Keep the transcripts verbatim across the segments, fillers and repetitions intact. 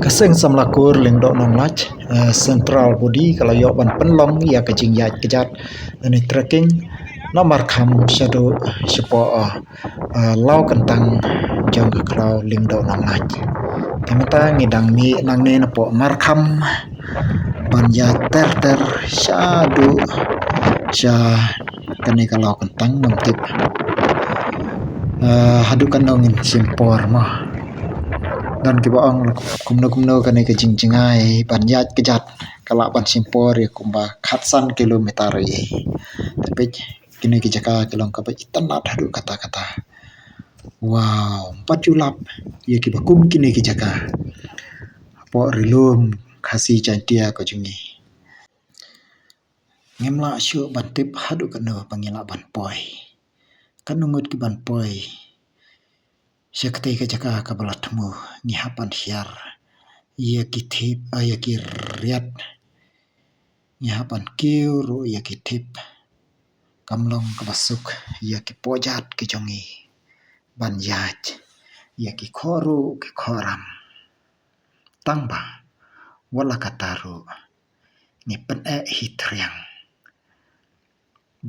Ka seng samla kur Lyngdoh Nonglait, eh, central body ka la ïoh ban pynlong ïa ka jingïaid kjat lane trekking na Markham shaduh shapoh, eh, eh, law kyntang jong ka khlaw Lyngdoh Nonglait. Te mynta ngi dang mih nangne napoh Markham ban ïaid ter ter shaduh sha kane ka law kyntang, ngam tip, eh, haduh katno ngin shim por mo. Don kiba ong kumno kumno kane ka jingjngai ban ïaid kjat ka lah ban shim por ïa kumba khatsan kilometer ïa. Te peit kine ki jaka ki long kaba itynnad haduh katta katta. Wow, ym pat ju lap ïa kiba kum kine ki jaka hapoh Ri Lum Khasi Jaiñtia ka jong ngi. Ngim lah shuh ban tip haduh katno ba ngi lah ban poi. Katno ngut ki ban poi sha katei ka jaka kaba la thmu. Ngi hap ban hiar ïa ki thip, ah, ïa ki riat. Ngi hap ban kiew ruh ïa ki thip. Kam long kaba suk ïa ki pojat ki jong ngi ban ïaid ïa ki khohruh ki khohram. Tang ba wat la katta ruh ngi pyneh hi triang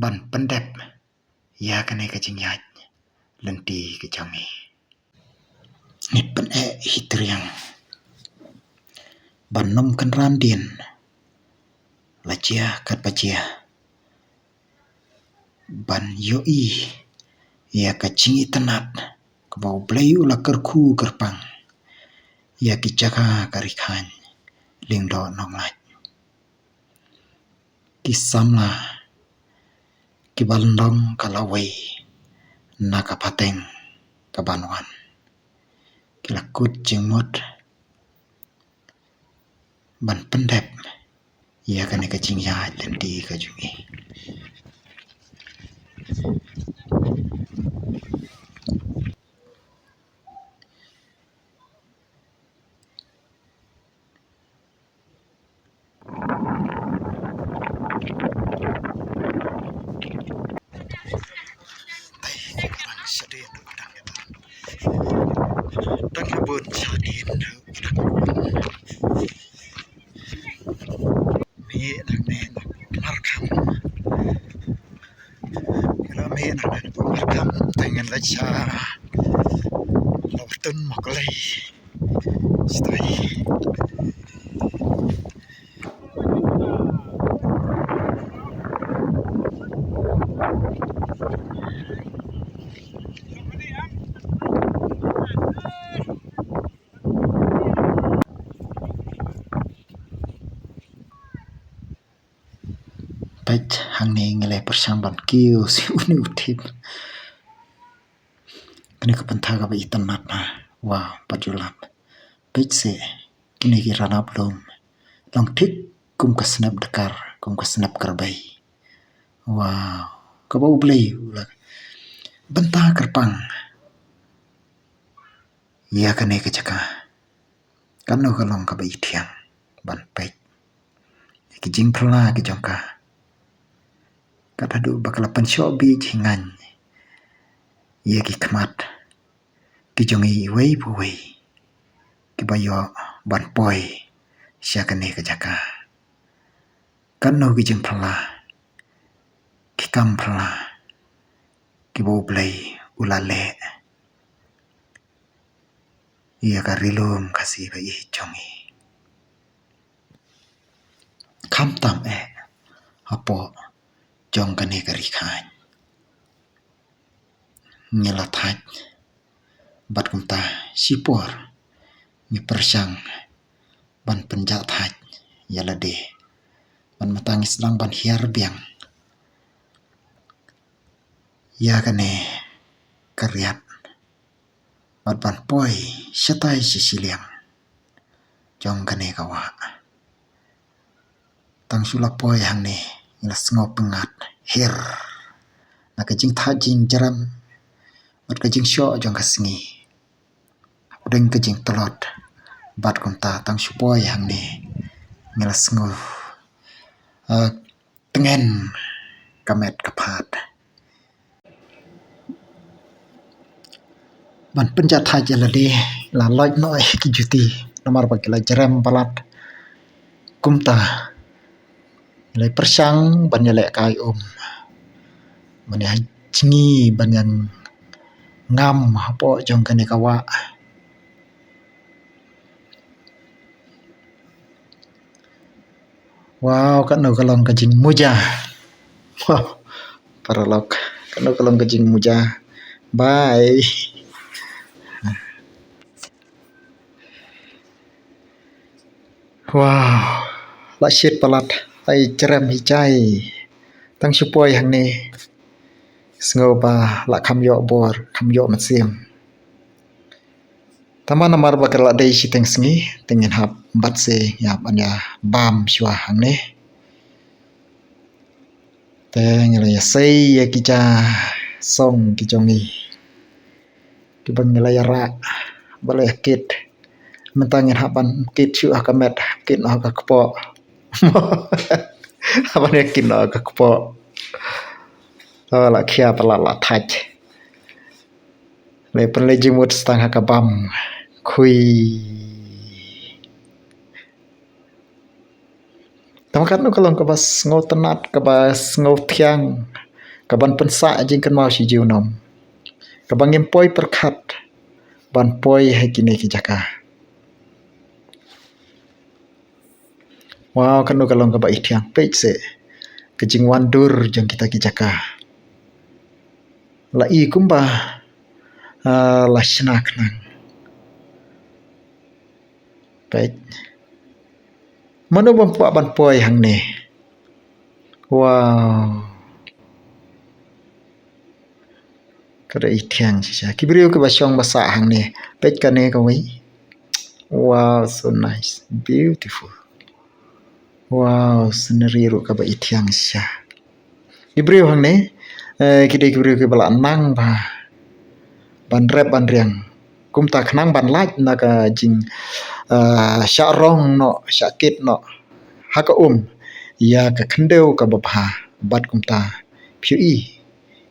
ban pyndep ïa kane ka jingïaid lynti ka jong ngi. Ngi pyneh hi triang ban nym kynran dien la jia kat ba jia, ban ïohi ïa ka jingitynnad kaba U Blei u la kyrkhu kyrpang ïa ki jaka ka Ri Khain Lyngdoh Nonglait. Ki samla kiba lyndong ka lawei na ka pateng kaban wan ki la kut jingmut ban pyndep ïa kane ka jingïaid lynti ka jong ngi. Dang ïa bun sha dien. Mih nangne na Markham. Ngi la mih nangne na Markham, te ngin leit sha Labatun Mawklei. Stai. Peit hangne ngi la pyrshang ban kiew sha une u thip. Kane ka pynthor kaba itynnad ma. Wow, pat ju lap. Peit seh kine ki ranab lum. Long thik kum ka snep dkar, kum ka snep kyrbai. Wow, kaba U Blei u la bynta kyrpang ïa kane ka jaka. Katno ka long kaba ithiang ban peit ïa ki jingphylla ki jong ka. Kat haduh ba ka la pynshoh bit jingngaiñ ïa ki khmat ki jong ngi iwei pa iwei kiba ïoh ban poi sha kane ka jaka. Katno ki jingphylla, ki kam phylla kiba U Blei u la leh ïa ka Ri Lum Khasi ba ïeit jong ngi. Khamtam eh hapoh jong kane ka Ri Khain. Ngi la thait bad kumta shipor ngi pyrshang ban pynjah thait ïa lade. Bad mynta ngi sdang ban hiar biang ïa kane ka riat bad ban poi shatai shi shiliang jong kane ka wah. Tang shu la poi hangne ngi la sngew pyngngad her na ka jingthait jingjrem bad ka jingshoh jong ka sngi. Hapdeng ka jingtlot bad kumta tang shu poi hangne ngi la sngew, eh, tngen ka met ka phad. Ban pynjah thait ïa lade la loit noh ïa ki juti. namar ba ki la jrem palat. Kumta ngi la pyrshang ban ïalehkai um, ban ïa jngi, ban ïa ngam hapoh jong kane ka wah. Wow, kano ka long ka jingmuja. Wow, paralok, kano ka long ka jingmuja. Bye. Wow, la shit palat, la jrem hi jai. Tang shu poi hangne, sngew ba la kham ïoh bor, kham ïoh mynsiem. Tangba namar ba ka la dei shiteng sngi, te ngin hap bat se, ïa, ban ïa bam shuwa hangne. Te ngi la ïa sei ïa ki ja song ki jong ngi, kiba ngi la ïa rah, ba la ïa kit. Mynta ngin hap ban kit shuh ha ka met, kit noh ha ka kpoh. Hap ban ïa kit noh ha ka kpoh. To la khia palat, la thait. La pynleit jingmut tang ha ka bam khui. Tangba katno ka long kaba sngewtynnat, kaba sngewthiang, kaban pynsah jingkynmaw shi junom, kaba ngim poi pyrkhat ban poi ha kine ki jaka. Wow, katno ka long kaba ithiang. Peit se ka jingwan dur jong kita ki jaka. La i kumba, ah, la shna khnang. Peit. Mano bym kwah ban poi hangne? Wow. Ka dei ithiang shisha. Ki briew kiba shong ba sah hangne. Peit kane kawei. Wow, so nice. Beautiful. Wow, scenery ruh kaba ithiang shisha. Ki briew hangne, eh, ki dei ki briew kiba la nang bha ban rep ban riang. Kumta khnang ban lait na ka jing, eh, shah rong noh, shah kit noh ha ka um ïa ka khyndew kaba bha, bad kumta phi ïohi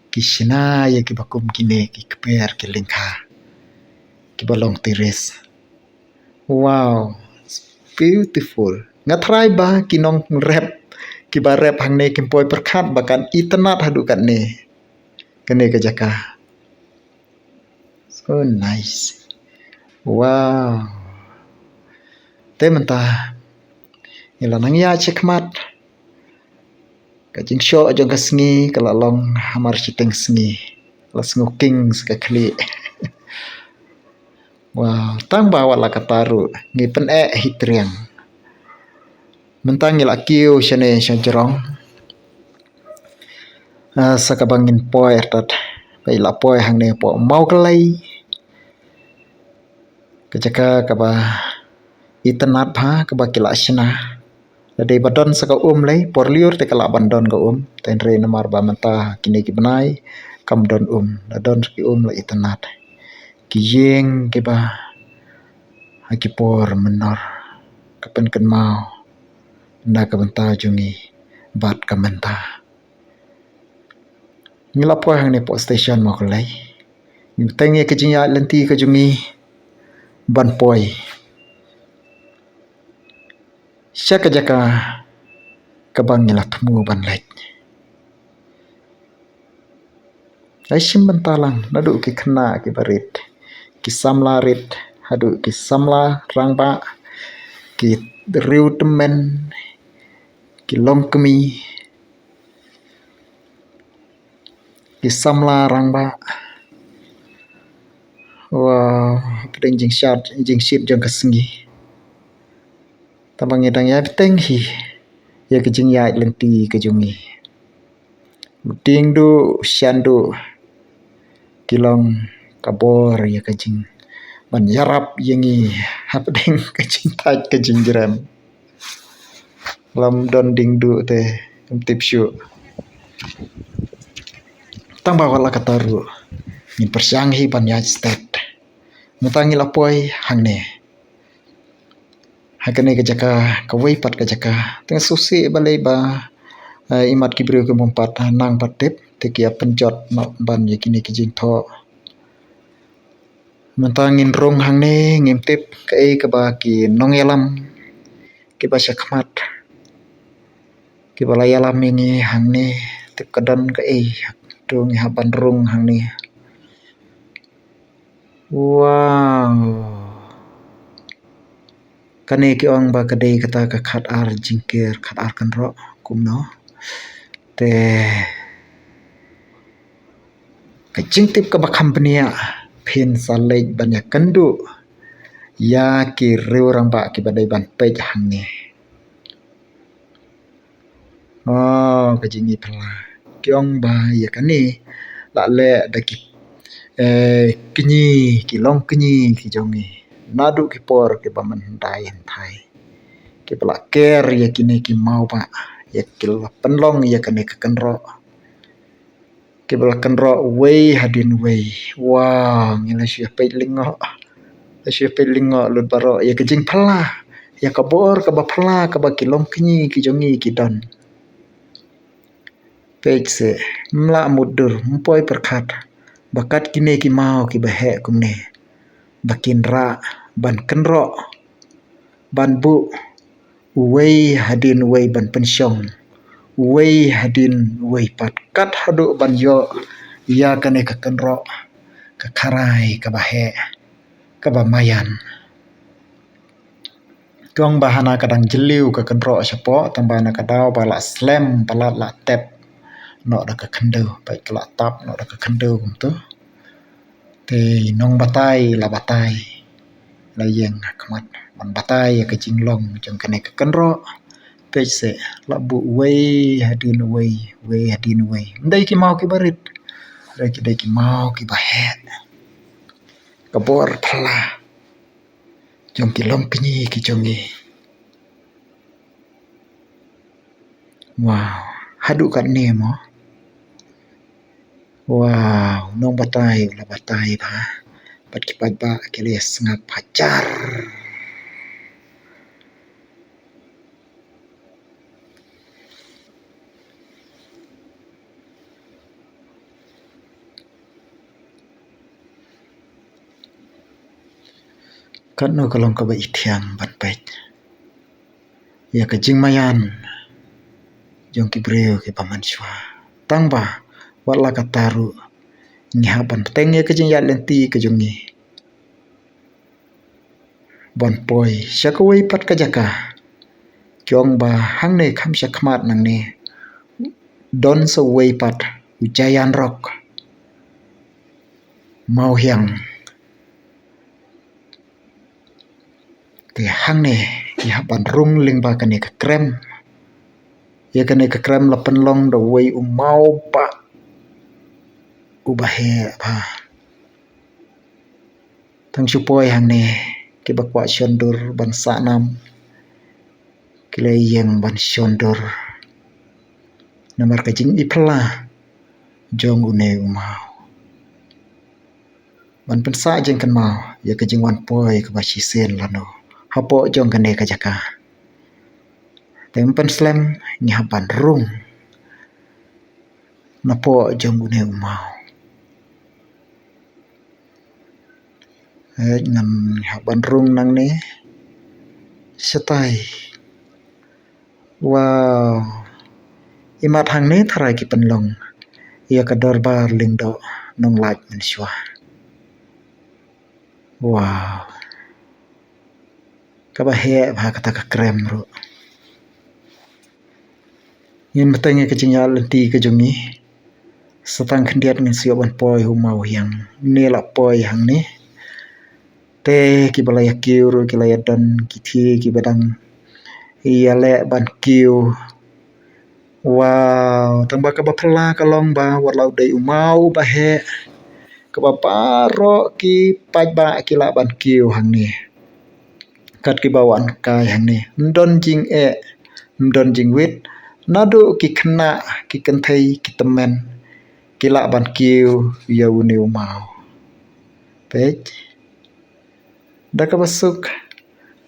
ki shna ïa kiba kum kine ki kper ki lyngkha kiba long terrace. Wow, it's beautiful. Nga tharai ba ki nongrep kiba rep hangne kim poi pyrkhat ba kan itynnat haduh katne kane ka jaka. So nice. Wow. Te mynta ngi la nang ïaid shakhmat. Ka jingshoh jong ka sngi ka la long hamar shiteng sngi. La sngewkhih sa ka khlieh. Wow, tangba wat la katta ruh ngi pyneh hi triang. Mynta ngi la kiew shane sha jrong. Ah, sa kaba ngin poi artat. Ba i la poi hangne hapoh Mawklei. Ka jaka kaba itynnat bha, kaba ki la shna. Lada ba don sa ka um lei, por lyiur te ka lah ban don ka um. Te hynrei namar ba mynta kine ki bnai kam don um. La don ki um la itynnat. Ki ïing kiba ha ki por mynnor ka pynkynmaw na ka bynta jong ngi bad ka mynta. Ngi la poi hangne hapoh station Mawklei. Ngi bteng ïa ka jingïaid lynti ka jong ngi ban poi sha ka jaka kaba ngi la thmu ban leit. Ai shim bynta lang naduh ki khynnah kiba rit, ki samla rit, haduh ki samla rangbah, ki riew tymmen, ki longkmie, ki samla rangbah. Wow, hapdeng jingshit, jingshit jong ka sngi. Tangba ngi dang ïa bteng hi ïa ka jingïaid lynti ka jong ngi. Dieng duh, shan duh, ki long ka bor ïa ka jing ban ïarap ïa ngi hapdeng ka jingthait ka jingjrem. Lym don dieng duh te ym tip shuh. Tangba wat la katta ruh ngin pyrshang hi ban ïaid stet. Mynta ngi la poi hangne ha kane ka jaka, kawei pat ka jaka. Te nga sngewsih balei ba, eh, imat ki briew ki bym pat nang pat tip, te ki ïa pynjot noh ban ïa kine ki jingthoh. Mynta ngin rung hangne, ngim tip kaei kaba ki nongïalam kiba shakhmat kiba la ïalam ïa ngi hangne, tip ka don kaei. To ngi hap ban rung hangne. Wow. Kane ki ong ba ka dei kata ka khatar jingker, khatar kynroh kumno. Te ka jingtip kaba kham bniah, phin sa leit ban ïakynduh ïa ki riew rangbah kiba dei ban peit hangne. Oh, ka jingïaphylla. Ki ong ba ïa kane la leh da ki, eh, kñi, ki longkñi ki jong ngi naduh ki por kiba mynhyndai hynthai, kiba la ker ïa kine ki mawbah, ïa ki la pynlong ïa kane ka kynroh, kiba la kynroh uwei hadien uwei. Wow, ngi la shu ïa peit lyngngoh, la shu ïa peit lyngngoh lut baroh ïa ka jingphylla, ïa ka bor kaba phylla kaba ki longkñi ki jong ngi ki don. Peit se, ym lah mutdur, ym poi pyrkhat ba kat kine ki maw kiba heh kumne ba kin rah ban kynroh, ban buh uwei hadien uwei, ban pynshong uwei hadien uwei pat, kat haduh ban ïoh ïa kane ka kynroh, ka kharai kaba heh, kaba maïan. Ki ong ba hana ka dang jylliew ka kynroh shapoh, tangba na ka daw ba la slem palat, la tep noh da ka khyndew, peit, ka la tap noh da ka khyndew kumto. Te nongbatai la batai, la ïeng ha khmat ban batai ïa ka jinglong jong kane ka kynroh. Peit se, la buh uwei hadien uwei, uwei hadien uwei. Ym dei ki maw kiba rit, hynrei ki dei ki maw kiba heh. Ka bor phylla jong ki longkñi ki jong ngi. Wow, haduh katne mo. Wow, nongbatai u la batai bha, bad ki paidbah ki la ïa sngap hajar. Katno ka long kaba ithiang ban peit ïa ka jingmaïan jong ki briew kiba mynshuwa. Tangba wat la katta ruh, ngi hap ban bteng ïa ka jingïaid lynti ka jong ngi ban poi sha kawei pat ka jaka. Ki ong ba hangne kham shakhmat nangne don sa uwei pat u Giant Rock, Mawhiang. Te hangne ngi hap ban rung lyngba kane ka krem. Ïa kane ka krem la pynlong da uwei u mawbah uba heh bha. Tang shu poi hangne, kiba kwah shon dur ban sah nam ki la ïeng ban shon dur namar ka jingiphylla jong une u maw. Ban pynsah jingkynmaw ïa ka jingwan poi kaba shisien lano hapoh jong kane ka jaka. Te ym pynslem, ngi hap ban rung napoh jong une u maw. Eh, ngan hap ban rung nangne. Shatai. Wow. Imat hangne tharai ki pynlong ïa ka dorbar lyngdoh nonglait mynshuwa. Wow. Kaba heh bha kata ka krem ruh. Ngin bteng ïa ka jingïaid lynti ka jong ngi. Sa tang khyndiat ngin sa ïoh ban poi ha u Mawhiang. Une la poi hangne. Te kiba la ïa kiew ruh ki la ïa don, ki thie kiba dang ïaleh ban kiew. Wow, tangba kaba phylla ka long ba wat la u dei u maw uba heh, kaba baroh ki paidbah ki lah ban kiew hangne. Kat kiba wan kai hangne, ym don jingeh, ym don jingwit. Naduh ki khynnah, ki kynthei, ki tymmen ki lah ban kiew ïa une u maw. Peit. Da kaba suk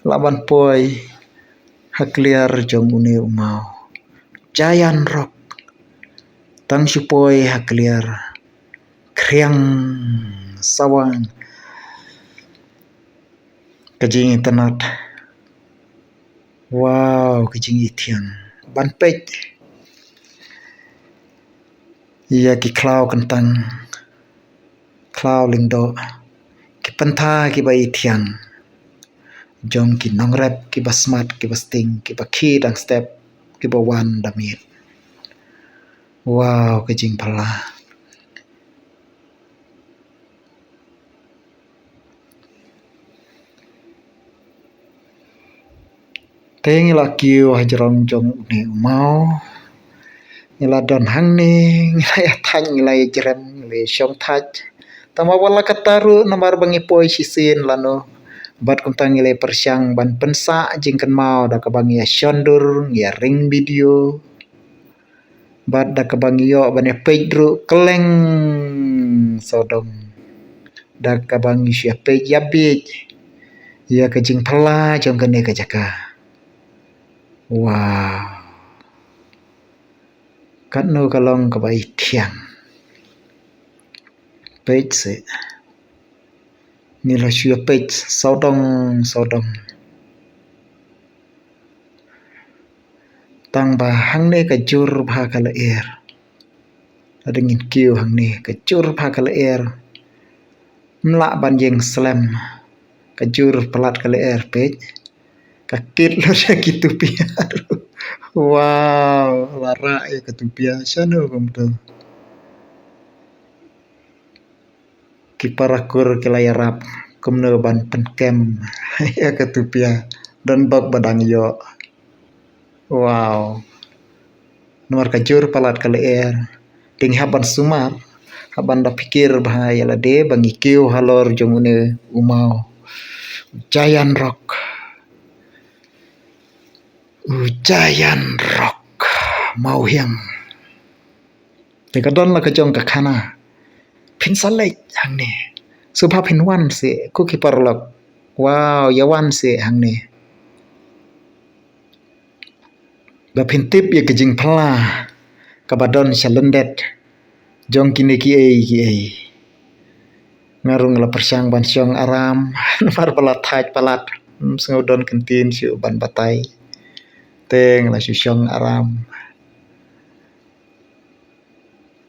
lah ban poi ha kliar jong une u maw. Giant Rock. Tang shu poi ha kliar, khriang sawang. Ka jingitynnad. Wow, ka jingithiang ban peit ïa ki khlaw kyntang, khlaw lyngdoh, ki pynthor kiba ithiang jong ki nongrep kiba smat, kiba sting, kiba khie dang step, kiba wan da miet. Wow, ka jingphylla. Te ngi la kiew hajrong jong une u maw. Ngi la don hangne, ngi la ïa thait, ngi la ïa jrem, ngi la ïa shong thait. Tangba wat la katta ruh namar ba ngi poi shisien lano. Bad kumta ngi la ïa pyrshang ban pynsah jingkynmaw da kaba ngi ïa shon dur, ngi ïa ring video. Bad da kaba ngi ïoh ban ïa peit ruh kylleng sawdong. Da kaba ngi shu ïa peit ïa bieit ïa ka jingphylla jong kane ka jaka. Wow. Katno ka long kaba ithiang. Peit seh. Ngi la shu ïa peit sawdong sawdong. Tangba hangne ka jur bha ka lyer. Lada ngin kiew hangne ka jur bha ka lyer. Ym lah ban ïeng slem. Ka jur palat ka lyer peit. Ka kit lut ïa ki tupia. Wow, la rah ïa ka tupia. Shano kumto. Ki parakur ki la ïarap kumno ban pynkem ïa ka tupia. Don bok ba dang ïoh. Wow. Namar ka jur palat ka lyer. Te ngi hap ban sumar, hap ban da pyrkhat bha ïa lade ba ngi kiew halor jong une u maw. Giant Rock. U Giant Rock. Mawhiang. Te ka don la ka jong ka khana. Phin sa leit hangne. Sngewbha phin wan seh, ko ki paralok. Wow, ïa wan seh hangne. Ba phin tip ïa ka jingphylla kaba don sha lyndet jong kine kiei kiei. Nga ruh nga la pyrshang ban shong aram namar ba la thait palat. Ym sngew don kyntien shuh ban batai. Te nga la shu shong aram.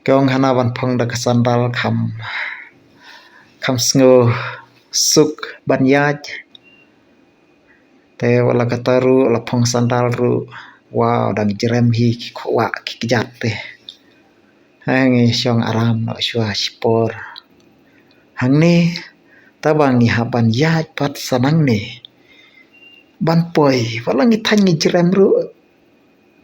Kong hana ban phong da ka sandal kham, kham sngew suk ban ïaid. Te wat la katta ruh la phong sandal ruh. Wow, dang jrem hi ki khuwa ki kjat te. Hangne shong aram noh shuwa shipor. Hangne taba ngi hap ban ïaid pat sa nangne. Ban poi, wat la ngi thait ngi jrem ruh.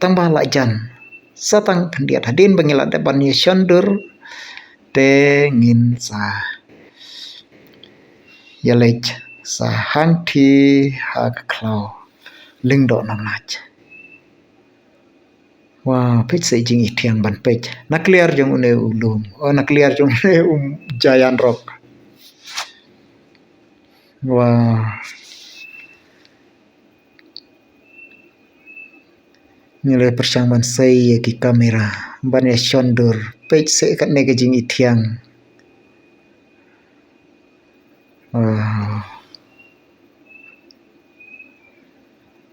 Tangba la jan. Sa tang khyndiat hadien ba ngi la dep ban ïa shon dur. Te ngin sa ïa leit sa hangthie ha ka khlaw lyngdoh Nonglait. Wow, peit seh jingithiang ban peit. Na kliar jong une u lum. Oh, na kliar jong une u Giant Rock. Wow. Ngi la pyrshang ban sei ïa ki kamera ban ïa shon dur. Peit seh katne ka jingithiang. Wow.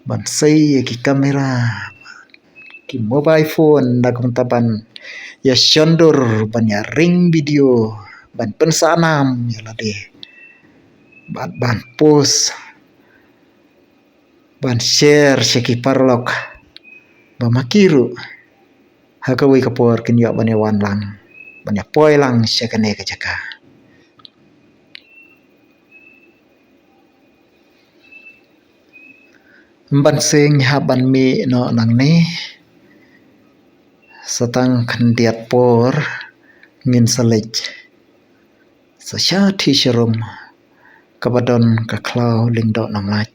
Ban sei ïa ki kamera, ki mobile phone da kumta ban ïa shon dur, ban ïa ring video, ban pynsah nam ïa lade. Bad ban post, ban share sha ki paralok ba ma ki ruh ha kawei ka por kin ïoh ban ïa wan lang, ban ïa poi lang sha kane ka jaka. Ban seng hap ban mih noh nangne. Sa tang khyndiat por ngin sa leit sa sha thie sharum kaba don ka khlaw lyngdoh Nonglait.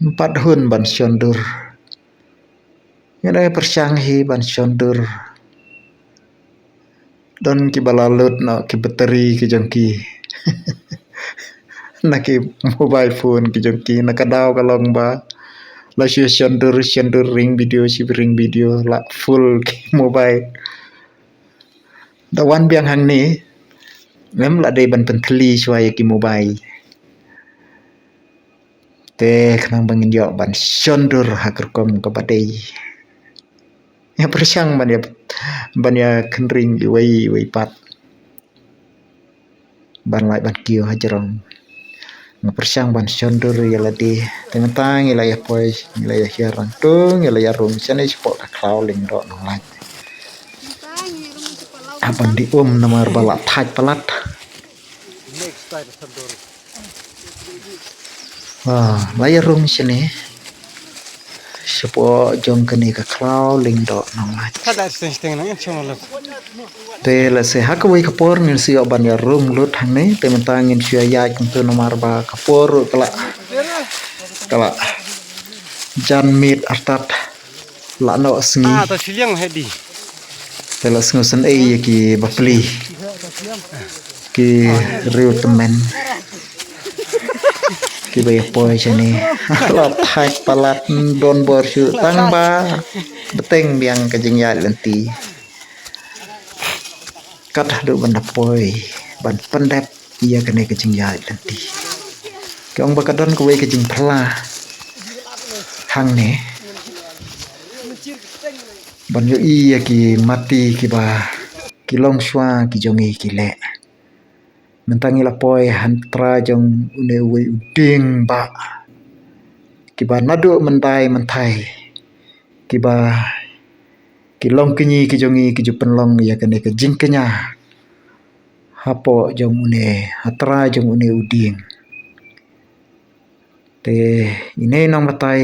Em pat hun ban shon dur. Ngi dang pyrshang hi ban shon dur. Don kiba la lut noh ki battery ki jong ki. Na ki mobile phone ki jong ki, na ka daw ka long ba la shu shon dur shon dur, ring video shi ring video, la full ki mobile. Da wan biang hangne, mem la dei ban pynthylli shuwa ïa ki mobile. Te khnang ba ngin ïoh ban shon dur ha ka rukom kaba dei. Ïa pyrshang ban ïa, ban ïa khynring iwei iwei pat. Ban lait ban kiew ha jrong. Nga pyrshang ban shon dur ïa lade. Te mynta ngi la ïa poi, ngi la ïa hiar rangtung, ngi la ïa rung shane shapoh ka khlaw Lyngdoh Nonglait. Hap ban die um namar ba la thait palat. Ah, la ïa rung shane. Shapoh jong kane ka khlaw Lyngdoh Nonglait. Ka dar seng seng nang, insya Allah. Te lehse ha kawei ka por ngin sa ïoh ban ïa rung lut hangne, te mynta ngin shu ïa ïaid kumto namar ba ka por ruh ka la, ka la jan miet artat, la noh sngi. Ah, ta shiliang hedi. Te la sngewsynei ïa ki bapli, ki riew tymmen, kiba ïa poi shane. La thait palat, don bor shuh, tang ba bteng biang ka jingïaid lynti. Kat haduh ban da poi ban pyndep ïa kane ka jingïaid lynti. Ki ong ba ka don kawei ka jingphylla hangne ban ïohi ïa ki mati kiba ki longshuwa ki jong ngi ki leh. Mynta ngi la poi ha trai jong une uwei u dieng bah, kiba naduh myndai mynthai kiba ki longkñi ki jong ngi ki ju pynlong ïa kane ka jingkñia hapoh jong une, ha trai jong une u dieng. Te ine i nongbatai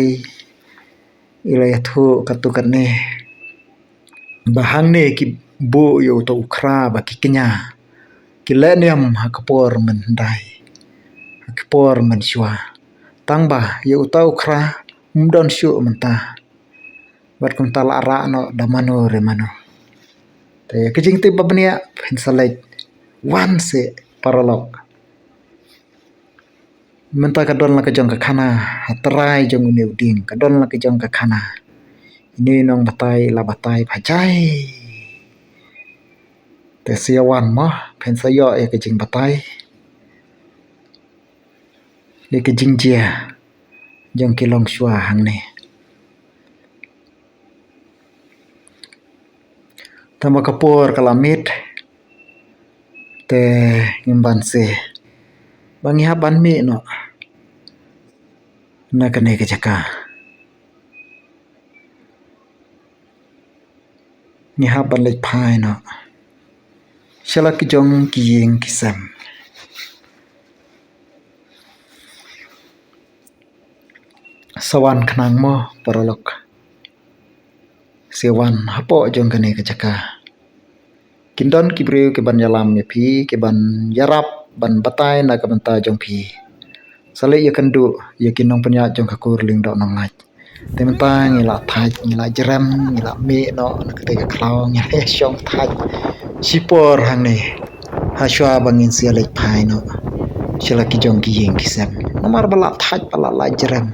i la ïathuh katto katne ba hangne ki buh ïa uta u khra ba ki kñia, ki leh niam ha ka por mynhyndai, ha ka por mynshuwa. Tang ba ïa uta u khra um don shuh mynta. Bad kumta la rah noh da mano re mano. Te ka jingtip ba bniah phin sa leit wan seh paralok. Mynta ka don la ka jong ka khana ha trai jong une u dieng, ka don la ka jong ka khana. Ine i nongbatai la batai bha jai. Te sa ïa wan mo phin sa ïoh ïa ka jingbatai ïa ka jingjia jong ki longshuwa hangne. Tang ba ka por ka la miet, te ngim banse ba ngi hap ban mih noh na kane ka jaka. Ngi hap ban leit phai noh sha la ki jong ki ïing ki sem. Sa wan khnang mo paralok. Sa wan hapoh jong kane ka jaka. Kin don ki briew ki ban ïalam ïa phi, ki ban ïarap ban batai na ka bynta jong phi. Sa leit ïakynduh ïa ki nongpynïaid jong ka kur Lyngdoh Nonglait. Te mynta ngi la thait, ngi la jrem, ngi la mih noh na kata ka khlaw, ngi la shong thait shipor hangne. Hashuwa ba ngin sa ïa leit phai noh sha la ki jong ki ïing ki sem. Namar ba la thait, ba la, la jrem.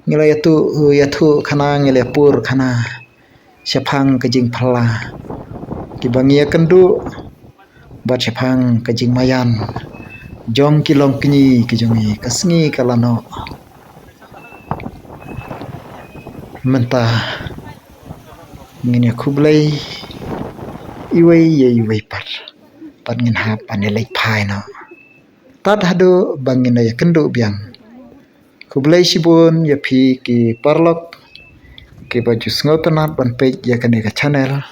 Ngi la ïathuh, ïathuh khana, ngi la ïapur khana shaphang ka jingphylla kiba ngi ïakynduh bad shaphang ka jingmaïan jong ki longkñi ki jong ngi, ka sngi ka la noh. Mynta ngin ïa khublei iwei ïa iwei pat, pat ngin hap ban ïa leit phai noh tad haduh ba ngin ïa ïakynduh biang. Khublei shibun ïa phi ki paralok kiba ju sngewtynnat ban peit ïa kane ka channel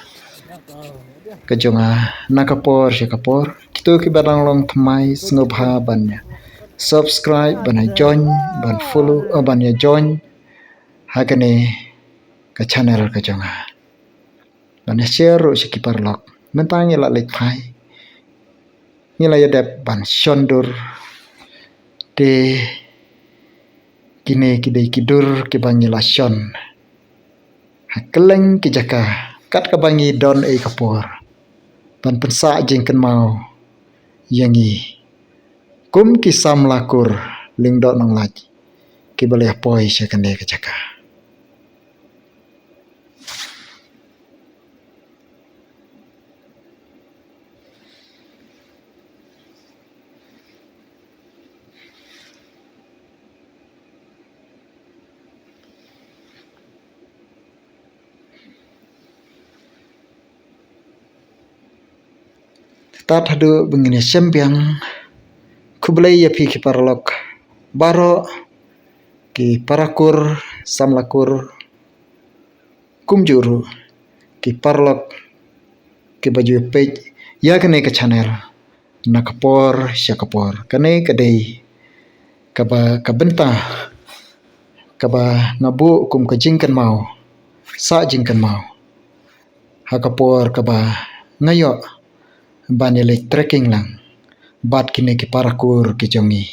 ka jong nga na ka por sha ka por. Kito kiba dang long thymmai sngewbha ban ïa subscribe, ban ïa join, ban follow, eh, ban ïa join ha kane ka channel ka jong nga. Ban ïa share ruh sha ki paralok. Mynta ngi la leit phai, ngi la ïa dep ban shon dur. Te kine ki dei ki dur kiba ngi la shon ha kylleng ki jaka kat kaba ngi don ei ka por. ban pynsah jingkynmaw ïa ngi kum ki samla kur Lyngdoh Nonglait kiba la ïa poi sha kane ka jaka. Tad haduh ba ngin ïa shem biang, khublei ïa phi ki paralok baroh, ki parakur, samlakur, kumjuh ruh ki paralok kiba ju peit ïa kane ka channel na ka por sha ka por. Kane ka dei kaba, ka bynta kaba nga buh kum ka jingkynmaw, sah jingkynmaw ha ka por kaba nga ïoh ban ïa leit trekking lang bad kine ki parakur ki jong ngi.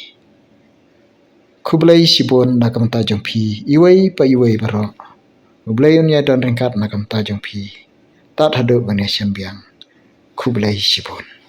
Khublei shibun na ka bynta jong phi iwei pa iwei baroh. U Blei un ïa don ryngkat na ka bynta jong phi. Tad haduh ban ïa shem biang, khublei shibun.